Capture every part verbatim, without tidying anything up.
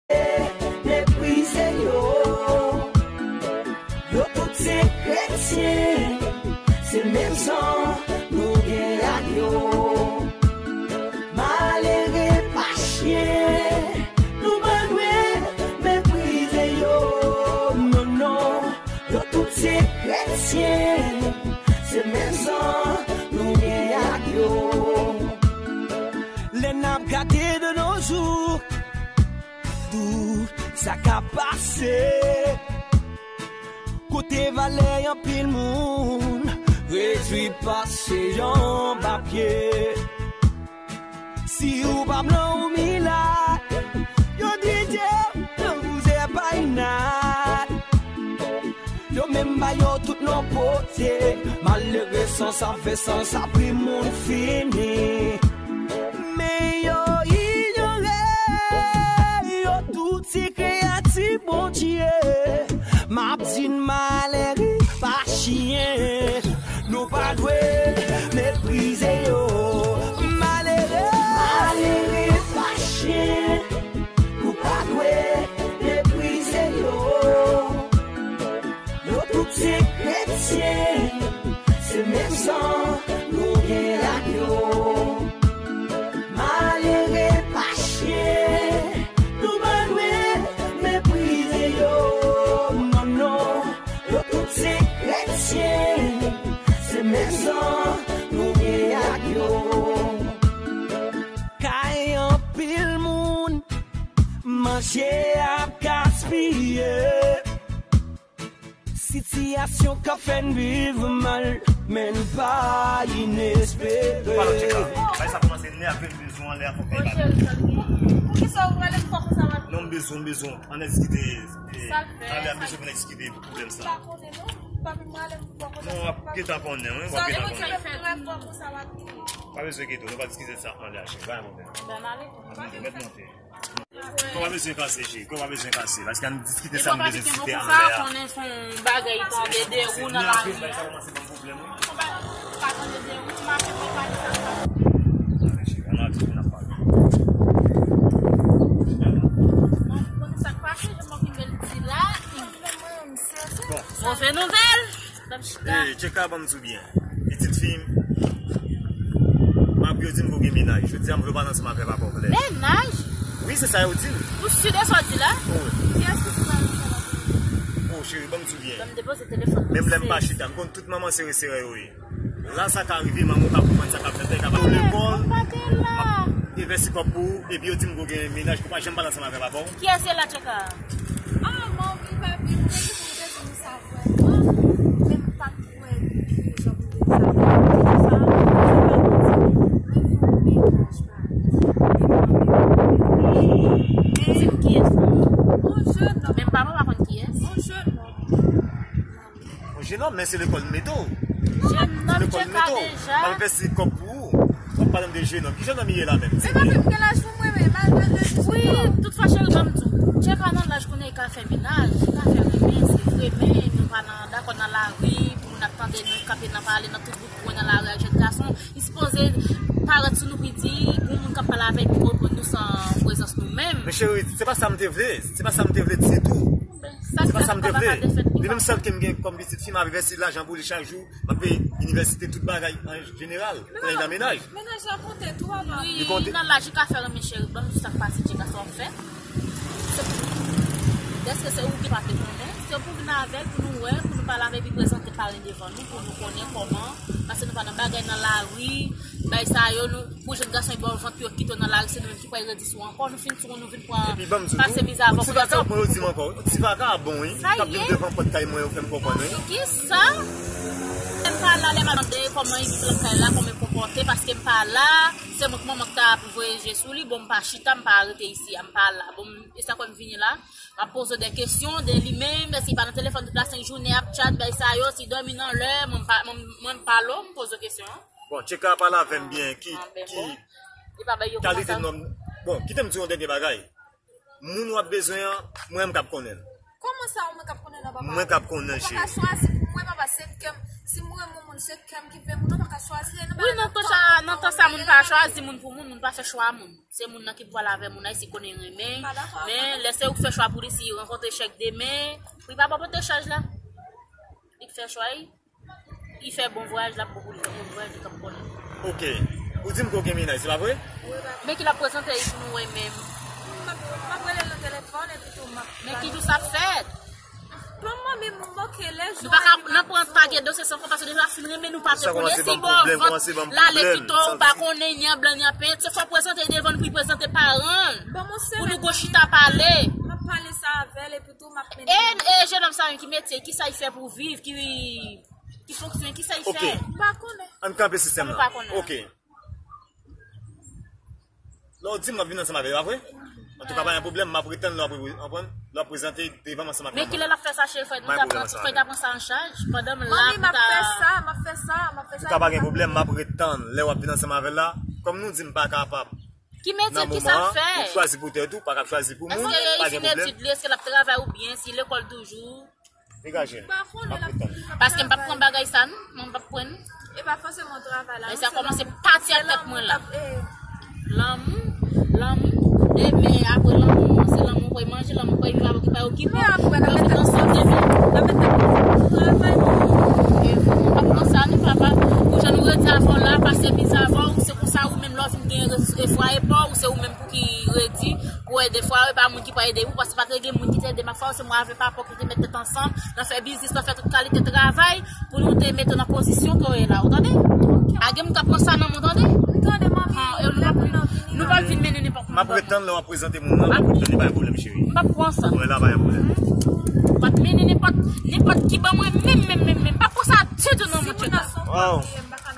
Meprize yo. Yo tout se kretyen, se menm san nou gen ak yo. Malere pa chen, nou pa dwe meprize yo. Non, non, yo tout se kretyen, se menm san nou gen ak yo. Lè n ap gade de nos jours, tout sa k ap pase. Kote valè anpil moun redwi pase yon papye. Si ou pa blan ou milat, yo di Dye, yo vouzè pa inat. Yo menm ba yo tout non pote. Malere san sa fè san sa pri moun fini. Men yo inyore, yo tout se kreyati Bondye. M ap di n malere pa chen, nou pa dwe meprize yo. Malere, malere pa chen, nou pa dwe meprize yo. Yo tout se kretyen, se menm san nou gen ak yo. Malere pa chen, nou pa dwe meprize yo. Non, non, yo tout se kretyen, se menm san nou gen ak yo. Kay anpil moun, manje ap gaspiye. Sitiyasyon k ap fè n viv mal, men n pa inespere. Pale, tcheka. Bay sa kòmanse nève m, bezwen anlè a, fòk li ba m. Poukisa ou prale m fò konsa maten? Non, m bezwen, m bezwen. Ann diskite. Sa l fè? Anlè a, m bezwen pou n diskite pou pwoblèm sa. M pa konnen, non. M pa konn prale m fò konsa. Non, w ap gentan konnen, wi, w ap gentan konnen. Sa vle di w fè m fò konsa maten? Pa bezwen kite, nou va diskite sa anlè a, cheri, pa gen pwoblèm. Ben, n ale. Mèt monte. Kò pa bezwen kase, cheri. Kò pa bezwen kase. Paske ann diskite sa nou bezwen diskite anlè a. Konnen se yon bagay tande de ou nan lari a. Sa kòmanse ban m pwoblèm, wi. Pa tande de ou, mache pou pale sa. Ann al di n ap pale. Bon, konnen sa k pase, jan m ap vin bèl di la. Bon. Move nouvèl. Ban m chita. Ey, tcheka, ban m di w byen. Pitit fi m, m ap yo di m ke w gen mennaj. Jodi a, m vle w pale ansanm avè papa w klè. Mennaj? Wi, se sa yo di m. Ou si de sa w di la? Wi. Kiyès ki pral fè la? O, cheri, ban m di w byen. Ban m depoze telefòn nan. Menm lè m pa chita, m konn tout manman sere sere yo ye. La, sa ka rive, manman w ka konprann sa k ap fèt la, e ka pa lekòl. M pa te la. M ap envesti kòb pou ou, epi yo di m ke w gen mennaj, ke w pa janm pale ansanm avè papa w. Kiyès se la, tcheka? Ah, manmi, papi, m te di pou m te di nou sa. Vrèman, men m pa t kwè ke jan pou m te di sa, sa, sa pa manti. Mwen gen yon mennaj, pa. Di m kiyès la. Yon jennonm. Men papa pa konn kiyès. Yon jennonm. Yon jennonm, men se lekòl m mete w. Jennonm, tcheka deja. M ap envesti kòb pou ou. W ap pale m de jennonm. Ki jennonm li ye la menm? Se pa menm gen laj pou mwen, men malgre de wi, toutfwa, cheri, ban m di w. Tcheka nan laj kounye a, li ka fè mennaj, li ka fè renmen, se vre, men nou pa nan, dakò nan lari, pou moun ap tande nou kanpe nan pale nan tout bout kwen nan lari ak jèn gason. Li sipoze parèt sou nou pou di, pou moun k ap pale avè l pou reponn nou san prezans nou menm. Men cheri, se pa sa m te vle, se pa sa m te vle ditou. Se pa sa m te vle. Li menm sèl ke m gen kòm pitit fi, m ap envesti lajan pou li chak jou. M ap peye inivèsite, tout bagay an jeneral. Pou l nan mennaj. Mennaj la konte tou, papa. Wi, nan laj li ka fè renmen, cheri. Ban m di sa k pase, tcheka sa w ap fè. Se pou, dèske se ou ki pa te konnen, se pou vin avè l, pou nou wè, pou nou pale avè l, epi prezante parenn devan nou, pou nou konnen kòman, paske nou pa nan bagay nan lari, bagay sa yo, nou, pou jèn gason yo ba w vant pou yo kite w nan lari, se nou menm ki pral redi sou ou ankò, nou fin sou ou, nou vin pran, pase mizè avè w. Ti vakabon, yo di m ankò, ti vakabon, wi, k ap viv devan pòt kay mwen, yo fè m konprann, wi. Kisa? M pa la, lè m al mande kòman ekip lakay la, kòman yo konpòte, paske m pa la, se mwen k manman k ta voye je sou li, bon, m pa chita, m pa rete isi a, m pa la. Bon, e sa kwè m vini la, m ap poze w de kesyon de li menm, èske li pa nan telefòn tout la senk jounen ap chat, bagay sa yo, si dòmi nan lè, mwen m pa, mwen, mwen m pale w, m poze w kesyon an. Bon, tcheka pale avè m byen, ki, ki kalite nonm, bon, kite m di w yon dènye bagay. Moun w ap bezwen an, mwen m k ap konnen l. Kòman sa, ou mwen k ap konnen l, papa? Mwen k ap konnen l, cheri. Ou pa ka chwazi pou Mwen papa, se kè m. Si m renmen yon moun, se kè m ki vle moun, ou pa ka chwazi, nou pa Wi, nan nan tan tan sa, nan tan sa, moun pa chwazi moun pou moun, moun pa fè chwa moun. Se moun nan ki pral avè moun nan, si konnen renmen. Men, lè se ou ki fè chwa pou li, si rankontre echèk demen, pou li pa pote chaj la. Li k fè chwa, li. Li fè bon vwayaj, l ap bon pou li, fè bon vwayaj, li k ap konnen. Ok. Ou di m ke w gen mennaj, se pa vre? Men ki l ap prezante li pou nou wè menm. M ap, m ap rele l nan telefòn, epi tou m ap Men ki jou sa ap fèt? Bon, manmi, m moke lè jou Nou pa ka, nan pran pa gen dosye san fwa, paske deja fin renmen nou pa te konnen. Si bò vant l ale kite w, ou pa konnen, ni an blan, ni an pent, se fò prezante devan nou pou l prezante paran l. Pou nou go chita pale. M ap pale sa avè l, epi tou m ap mennen. E, e jennonm sa menm ki metye, kisa l fè pou viv, ki, ki fonksyon, kisa l fè? M pa konnen. Ann kanpe sistèm nan. Ok. Lè w di m w ap vin ansanm avè l, pa vre? Antouka, pa gen pwoblèm, m ap ret tann lè w ap, w ap prezante devan m ansanm ak manman. Men kilè l ap fè sa, cheri, fò nou ta pran, fò nou ta pran sa an chaj pandan m la. Manmi, m ap fè sa, m ap fè sa, m ap fè sa. Antouka, pa gen pwoblèm, m ap ret tann lè w ap vin ansanm avè l la. Kòm nou di m pa kapab. Ki metye, kisa l fè? Ou chwazi pou tèt ou, pa ka chwazi pou moun, pa gen pwoblèm. Èske li fin etid li, èske l ap travay oubyen si lekòl toujou? Degaje l. M ap ret tann. Paske m p ap pran bagay sa non, mwen m p ap pran. E pa fòseman travay la. Bagay sa kòmanse pati ak tèt mwen la. Lanmou, lanmou. Demen apre lanmou an, se lanmou w pral manje, lanmou w pral viv avè w ki pral okipe w. Lè w vin ansanm demen. E m p ap pran sa non, papa. Pou jan nou redi avè w la, pase bizavò, se konsa ou menm lè w vin gen fwaye pa w, se ou menm pou ki redi pou ede fwaye, pa moun ki pral ede ou, paske pa t gen moun ki te ede m ak fwaye, se mwen avè papa ki te met tèt ansanm, nan fè biznis, nan fè tout kalite travay, pou nou te mete w nan pozisyon ke w ye la, ou tande? Pa gen moun k ap pran sa nan men w, tande? Nou p ap vin mennen nenpòt moun. M ap ret tann lè w ap prezante moun nan, m ap ret tann, li pa gen pwoblèm, cheri. M p ap pran sa. Mwen la, pa gen pwoblèm. M p ap mennen nenpòt, nenpòt ki ban mwen, menm, menm, menm, menm. M p ap pran sa ditou nan men w, tcheka.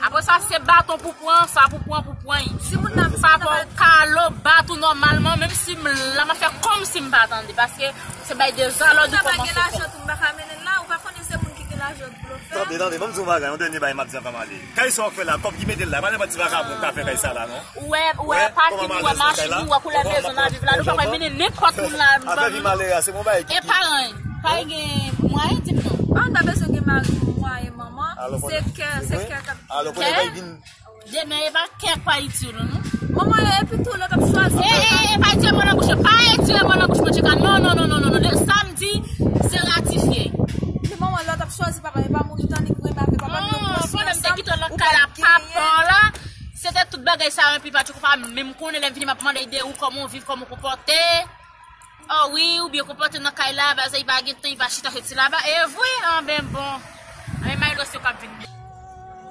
Apre sa, se baton pou pran, sa pou pran, pou pran. Si moun nan Sa fò w kale w bat ou nòmalman, menm si m la, m ap fè kòmsi m pa tande, paske se bay dezalòd ou kòmanse fè. Si moun nan pa gen lajan tou, m pa ka mennen l la, ou pa konnen se moun ki gen lajan blofè. Tande, tande, ban m di w yon bagay, yon dènye bagay m ap di anvan m ale. Kay sa w ap fè la, kòb ki mete l la, pa nenpòt ti vakabon k ka fè kay sa la, non. Ou wè, ou wè pakin, ou wè machin, ou wè koulè mezon n ap viv la, nou pa pral mennen nenpòt moun la. Afè vi malere a, se bon bagay ki. E paran, pa gen mwayen, di m non. An, ta bezwen gen mari pou mwayen manman, se kè, se kè k ap. Alò, konnen bay vin Demen, e pa kè k pa itil ou, non. Manman, e epi tou, lè w t ap chwazi. E, e, e, pa etire mo nan bouch mwen, pa etire mo nan bouch mwen, tcheka. Non, non, non, non, non, non. Sa m di, se ratifye. Men manman, lè w t ap chwazi papa, e pa Moritani pou renmen avè papa, nou pran sou ansanm. Pandan m te kite w nan kay la, papa w la, se te tout bagay sa yo, epi pa tcheko pa menm konnen lè m vini, m ap mande de ou, kòman w viv, kòman w konpòte. Oh wi, ou byen konpòte nan kay la, bagay sa, li pa gen tan, li pa chita soti laba. E vre, anben bon. Anben, may lòs yo k ap vin.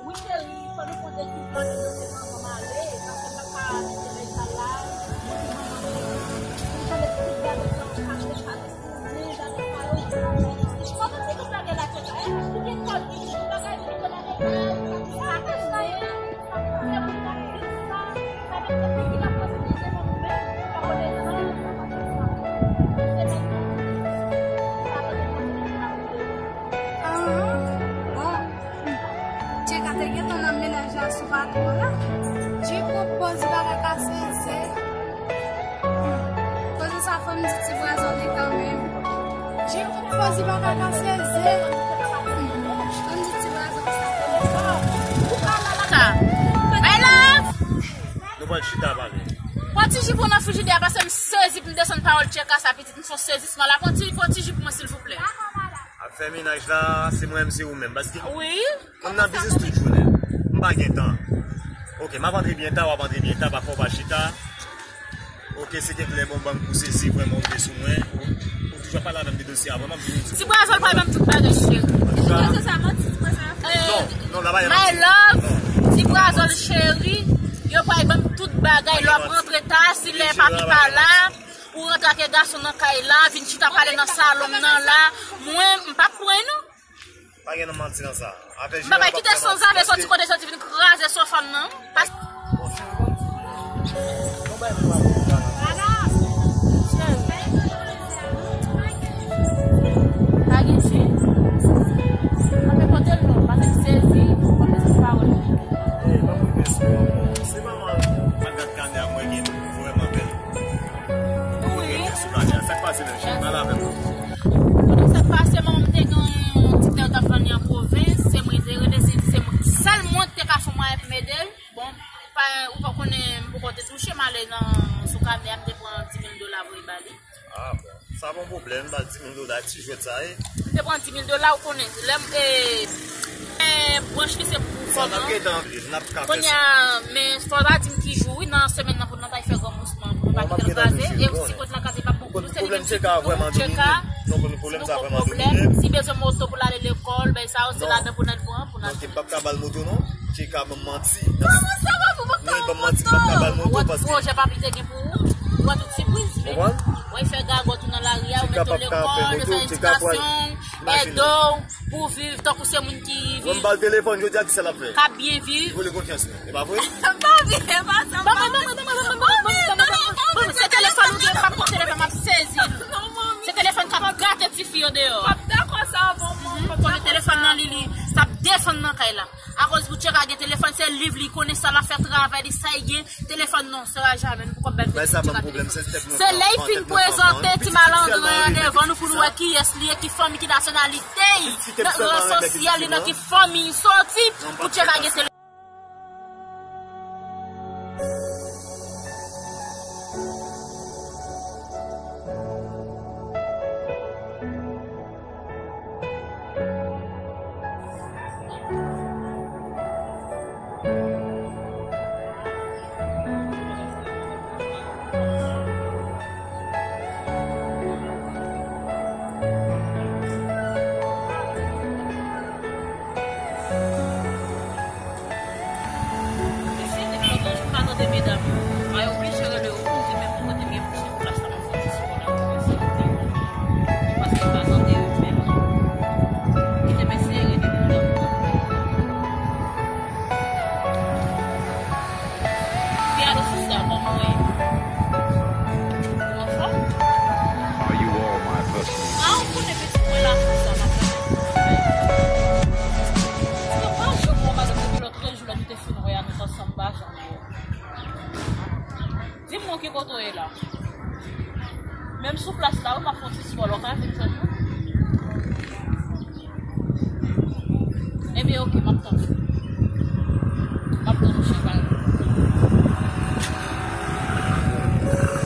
Wi, cheri, fò nou konte ki plan nou se manman m ale, paske m pa ka kite l sa la. Mwen di manman m, m tande tout bagay sa yo, pa fè sa, men bagay sa yo, fò nou di tout bagay la, se pa, eh, ou gen kòb, ou gen bagay, ou gen bagay, sa, sa, sa. Ahn, bon. Tcheka te gentan nan mennaj la sou patwon la. Djip pwopoze bagay kase ze. Koze sa fò m di ti brazò li kanmenm. Jim, poze bagay la sezi. Fò m di ti brazò sa. Sa. My love. Nou pral chita pale. Pran ti ji pou nan frijidè a, paske m sezi pou m desann pawòl tcheka sa pitit. M fè yon sezisman la. Pran ti, pran ti ji pou mwen, silvouplè. Ap fè mennaj la, se mwen menm, se ou menm. Paske wi. Mwen nan biznis tout jounen. M pa gen tan. Ok, m ap antre byen ta, w ap antre byen ta, pa fè w pa chita. Ok, se te klè bon bank pou sezi, vrèman ou te sou mwen. Ou, ou toujou ap pale avè m de dosye a, vrèman m vini di. Ti brazòl pral ban m tout bagay, cheri. Antouka. Ti brazòl sa manti, ti brazòl. Eh, non, non, la pa yon manti. My love, ti brazòl cheri, yo pral ban m tout bagay, lè w ap rantre ta, si lè papi pa la, ou rantre ak gason nan kay la, vin chita pale nan salon m nan la, mwen, m p ap pran non. Pa gen non manti nan sa. Afè Junior pa fè manti. M pa kite sanzave soti kote soti vin kraze sofa m nan. Pas- Pa gen chen. Anpe pote l non, paske m sezi, m pa bezwen pawòl. Eh, ban mwen respè. Se manman. Mwen gad kanè a, mwen gen vrèman bèl. Wi. Sou kanè a. Sa k pase menm, cheri? Pale avè m. Konnen sa k pase, manman m te gen yon ti tè yo t ap vann li an pwovens. Nan, sou kanè a, m te pran dis mil dola voye ba li. Ah, bon. Sa pa yon pwoblèm, ba l dis mil dola, ti jwèt sa ye. M te pran dis mil dola, ou konnen. Lè m, e, e, branch li se pou kòman. Kounye a, men fò w ta di m ki jou, wi, nan semèn nan pou nou ta fè granmousman, pou nou pa kite l kraze. E si kot la kraze, pa pou nou, se li menm ki pou nou tcheka. Si nou gon pwoblèm, si bezwen moto pou l ale lekòl, bay sa yo, se ladan pou n al pran, pou n al. Non, m p ap ka ba l moto, non. Tcheka ban m manti. Kòman sa va pou m pa ba w moto? Ban m manti, m p ap ka ba l moto paske pwojè papi te gen pou ou. Ou wè tout sipriz, men. Konprann? Ou fè gagòt ou nan lari a, ou mete w lekòl, ou fè edikasyon, ede w pou viv tankou se moun ki viv. Mwen ba l telefòn jodi a, ki sa l ap fè? K ap byen viv. Li vole konfyans mwen. E pa vre? Papi, e pa sa. Ban mwen, ban mwen, ban mwen, ban mwen, ban mwen, ban mwen, ban mwen, ban mwen. Se telefòn ou gen, pa pran telefòn, m ap sezi l. Se telefòn k ap gate tifi yo deyò. M ap dakò sa avè w, mwen. Konnen telefòn nan li, li, s ap desann nan kay la. Akoz pou tcheka gen telefòn, se liv li konnen, sa l ap fè, travay li, sa l gen, telefòn non, sera jamè, nou poko bèl tcheka telefòn. Se lè y fin prezante ti malandren an devan nou pou nou wè kiyès li ye, ki fanmi, ki nasyonalite y, nan ran sosyal li, nan ki fanmi y soti, pou tcheka gen telefòn. Mesye, depi lontan, jan m pa tande medam yo, mwen oblije rele yo pou m di, men pou mwen te gen plas la, m ap fè ti spò la, pou mwen santi. Paske m pa tande yo menm. Kite m eseye rele medam yo. Pi alo sista, kòman w ye? Ou anfòm? Are you all my personal? Ah, ou konnen pitit mwen la, sa m ap fè. Mwen pa janm wè w, madanm, depi lòt trèz jou lè nou te fin wè a, nou t ansanm, m pa janm wè w. Di m non, ki kote w ye la? Menm sou plas la, wi, m ap fè yon ti spò la, w ka vin jwenn mwen? Ebyen, oke, m ap tann ou. M ap tann ou, cheval.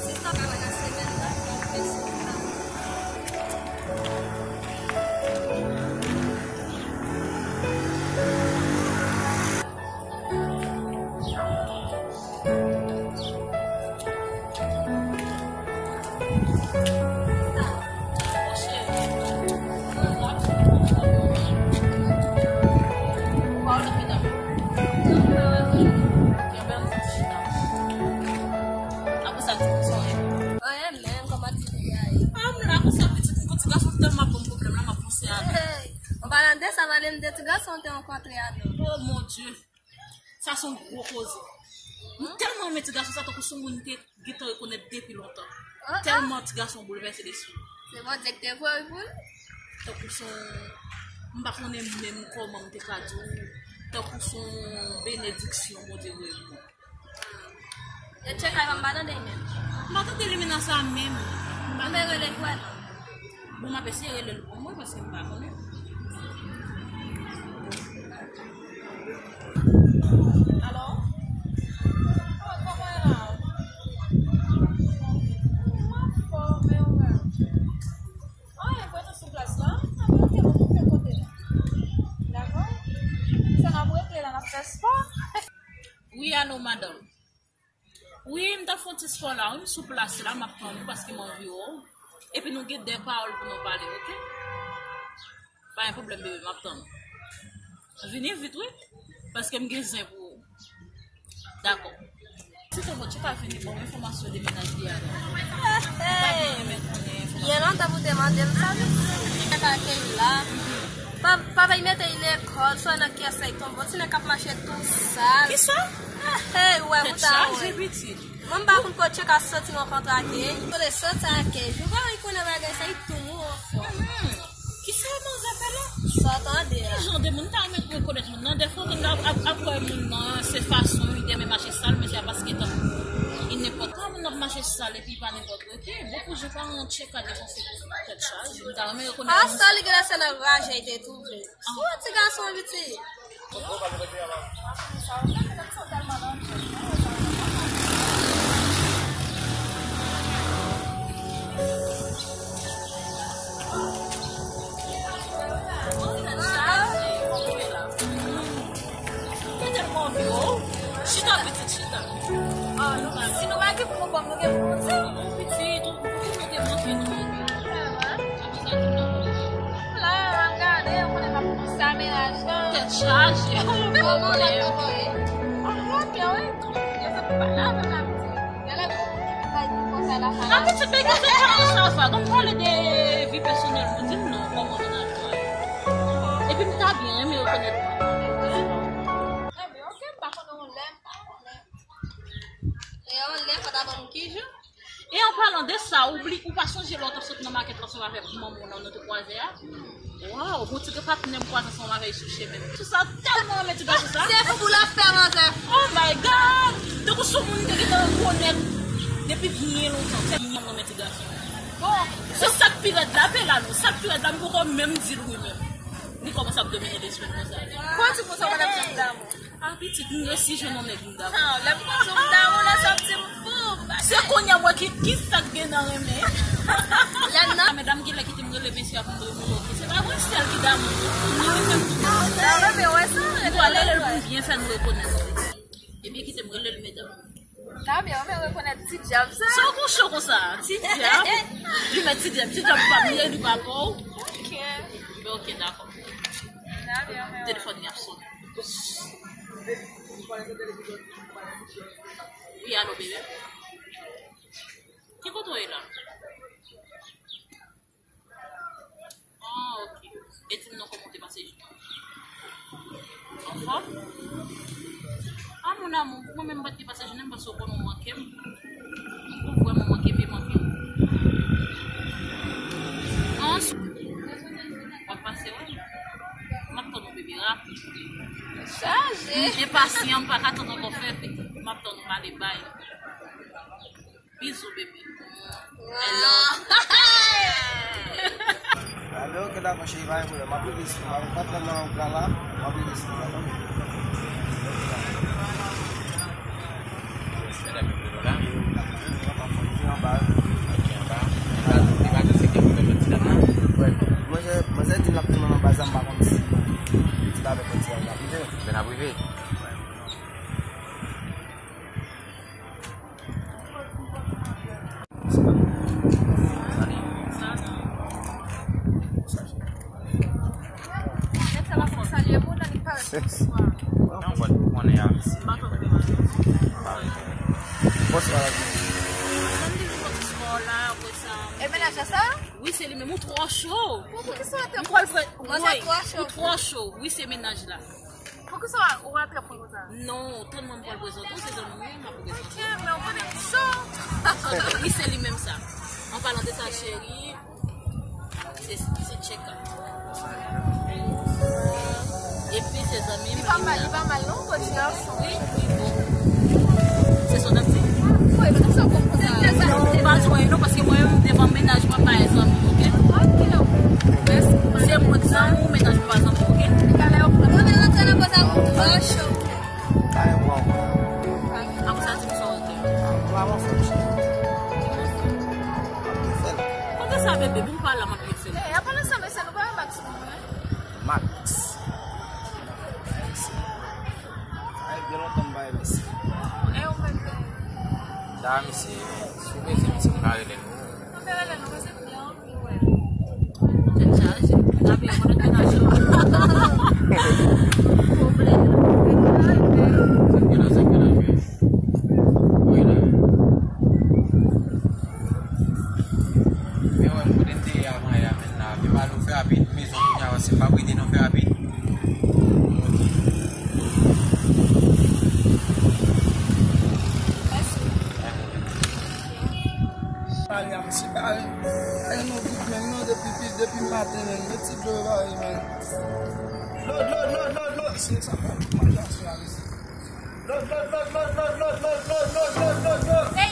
Sista pa la nan semèn nan, m ap fè sou sa. Anyen menm, kòman ti fi a ye? Ah, m la konsa, pitit, m gon ti gason tèlman ban m pwoblèm la, m ap panse avè l. Hey, an palan de sa, pale m de ti gason te rankontre a non. Oh, mon Dieu. Sa se yon gwo koze. M tèlman renmen ti gason sa, tankou se yon moun m te gentan rekonèt depi lontan. Ah, ah. Tèlman ti gason boulvèse lespri m. Se Bondye ki te voye l pou li. Tankou se yon, m pa konnen menm kòman m te ka di w, tankou se yon benediksyon Bondye voye l pou mwen. Yo tcheke a, m pa tande l menm. M pa tande li menm nan sa menm. M pa tande. Rele l pou wè non. Bon, m ap eseye rele l pou mwen paske m pa konnen. Alo? Oh, kòman w ye la? M anfòm, e ou menm? Oh, e vre nou sou plas la? Ah, men oke, bon, nou fè kote la. Dakò? Sa n ap regle la, n ap fè spò. Wi, alo, madanm. Wi, m t ap fè yon ti spò la, wi, m sou plas la, m ap tann ou paske m anvi wè w. Epi nou gen de pawòl pou nou pale, oke? Pa gen pwoblèm, bebe, m ap tann ou. Vini vit, wi, paske m gen zen pou ou. Dakò. Si te bon, ti ka vini ban m enfòmasyon de mennaj li a non. Hey, hey. Gen lontan pou te mande m sa, wi. Nèg ak li la. Pa, pa bay mete l lekòl, swa nan kiyès la l tonbe. Ti nèg k ap mache tou sal. Kisa? Hey, hey, ou wè, ou ta wè. Tèt chaje, pitit. Mwen m pa konn kote ka soti nan kontra ke. Kote soti a ke. Ou pa konnen bagay sa, li tou mou anfòm. Kisa manzè fè la? Sa tande a. Ki jan de moun ta renmen rekonèt moun nan? Dèfwa moun ap, ap, ap wè moun nan, se fason li te renmen mache sal, men se pa paske tankou li nenpòt. Kòman moun ap mache sal epi pa nenpòt, oke? Bon, pou je pa rantre ka depanse tèt chaje. M ta renmen rekonèt moun. A sa li genlè se nan raje li te twouve. Ou wè ti gason piti. Yo, sa yo fè, sa yo tèlman nan jèn, non, sa yo tèlman nan jèn. Kite m konfye w. Chita, pitit, chita. Ah, nou pa, si nou pa gen pou nou kòm, nou gen pou nou di. Pitit, ou, ou, ou gen pou nou. La, m ap gade, ou konnen m ap konsa menaj lan. Tèt chaje. Kòman w ap pale? Ah, byen, wi. Yo se pa la, menm la, pitit. Gade, bay konsa la, la, pitit, men gade sa, sa, sa. Donk, pale de vi pèsonèl nou, di m non, kòman menaj ou a ye? Epi m ta byen renmen rekonèt. Trè byen, ok, m pa konnen yon lè, m pa konnen. E yon lè, fò ta ban m ki jou? E an palan de sa, ou bli, ou pa sonje lè w t ap sot nan makèt la ansanm avèk manman w nan nou te kwaze a? Waw, gon ti patnè m kwaze ansanm avè l sou chemen. Sou sa, tèlman renmen ti gason sa. Se fou l ap fè manzè. Oh my God! Tankou sou moun te gentan rekonèt depi byen lontan. Tèlman renmen ti gason. Bon, se sa k pi rèd la, pe la non. Sa k pi rèd la, m poko menm di l wi menm. Li kòmanse ap domine lespri m konsa. Kòman ti konsa w pa t ap janm damou? Ah, pitit, m resi jwenn yon nèg m damou. Ah, lè m konn sou m damou, lè sa ap di m fou. Se kounye a m wè ki, ki sa k gen nan renmen. Lè nan. Medam gen lè kite m rele mesye a pou m rele, ok. Se pa mwen sèl ki damou. Ni li menm tou. Sa renmen wè sa. M pral rele l pou m byen fè nou rekonèt. Ebyen, kite m rele l, medam. Ta byen, men rekonèt ti dyab sa. Sa w gon cho konsa? Ti dyab. Li mèt ti dyab. Ti dyab pa m ye, li pa pa w. Ok. Bon, ok, dakò. Ta byen, men. Telefòn li ap sonnen. Wi, alo, bebe. Ki kote w ye la? Ah, ok. E di m non, kòman w te pase jounen an? Anfòm? Ah, mon amour, mwen menm m pa t gen pase jounen m paske w konnen w manke m. Ou vrèman manke m, e manke m. An, w ap pase wè m. M ap tann ou, bebe, rapid. Chaje. M te pasyan, m pa ka tann ankò, fè vit. M ap tann ou, pale, bay. Bizou, bebe. Hello. Alò, ok, dakò, cheri, pa gen pwoblèm. M ap rive sou, m ap, m ap tann nan wout la, la. M ap rive sou, dakò? Mwen, mwen, mwen, mwen di l ap tann mwen nan baz la, m pa konn si li t avèk yon ti jan l ap rive. Lè n ap rive. Bonswa. E menaj la sa? Wi, se li menm. Ou twò cho. Poukisa w ap... M pral pre-, wi, ou twò cho. Wi, se menaj la. Poukisa w ap trè pwen konsa? Non, tann mwen, m pral prezante w, se zanmi m, m ap prezante w. Ok, men w konnen m cho. Wi, se li menm sa. An palan de sa, cheri, se, se tcheka. Epi se zanmi m. Li pa mal, li pa mal non, bon ti gason. Wi, wi, bon. Se sa w t ap di? Wi, men sa w konn konsa. Se, se, se, se pa jwenn non, paske mwen menm devan menaj mwen pa zanmi, ok? Ok, mèsi. Se mwen k zanmi w, menaj mwen pa zanmi w, ok? Talè w pran. Mwen menm antre nan kòz a moun twò cho. Talè w pran. Apre sa, di m sa w antre. Mwen pa anfòm, cheri. Kote sa, bebe? Pou m pale la, m ap refè l. Ey, apa nan sa, mesye, nou pa Max, non, wi? Max. Ay, byen lontan m pa wè mesye. Ey, ou mèt. Da, mesye, si w bezwen, mesye, m ka rele l. Mwen te rele nou, men se byen anpil, wè. Tèt chaje. Gabriel, mwen te nan cho. Pwoblèm. Tèt chaje. Wi, la. Men wè, m kote m te ye avan yè a, men la. Pi mal ou fè rapid, mezon kounye a, se pa prete non, fè rapid. Ok. Pale a, mesye, pale. Pale nou vit, men non, depi, depi maten, men, met ti dlo yo pale, men. Lòd, lòd, lòd, lòd, lòd. Se sa, pale, pale, pale, pale. Lòd, lòd, lòd, lòd. Hey,